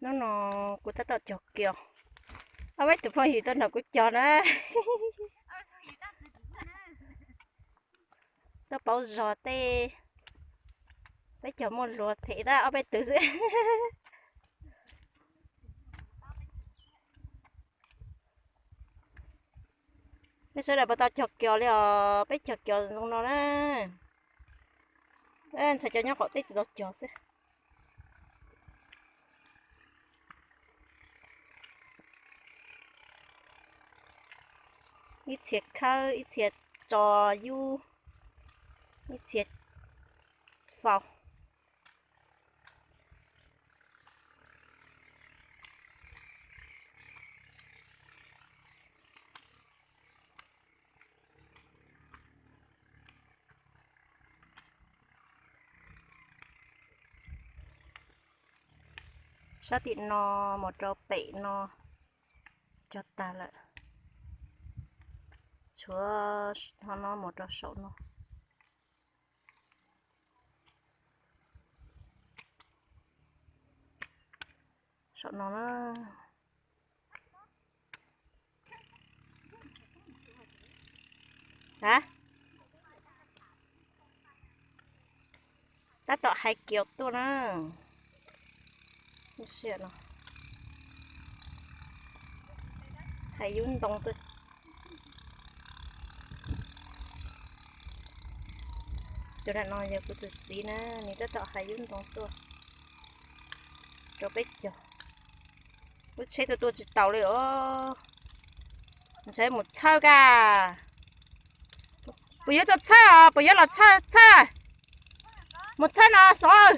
Hnub no kuv tab tom cog kios, ob peb tus phooj ywg tuaj nrog kuv cog na. Tuaj paub zog tej, peb cog muaj luag them tab ob peb tus xwb. Nej sawv daws puas tau cog kios li os? Peb cog kios zoo no na. Ntshai cov nyob qaum teb tsis tau cog xwb. Ib txhia khawb, ib txhia tso yub, ib txhia faus. Sab tim no mus rau pem no cog tag lawm. Tshuav ho no mus rau saum no. Saum no na. A, tab tom hais kios tuaj na. Hais yub ntoo tuaj. Cov no yog kuv tus txiv na, nws tab tom hais yub ntoo tuaj rau peb cog. Lub tsheb tuaj tuaj tsis taus li os. Ntshai mus txhawb ka. Puas yuav tuaj txhawb os? Puas yuav los txhawb txhawb? Mus txhawb no xov.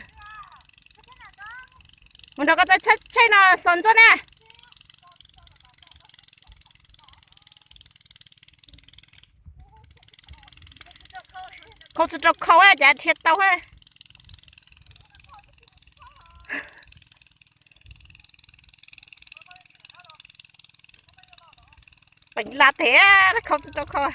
Mus nrog koj txhawb tsheb no xov ntsuab ne. Khau tsis rau khau cas dhia tau. Peem la tes, khau tsis rau khau.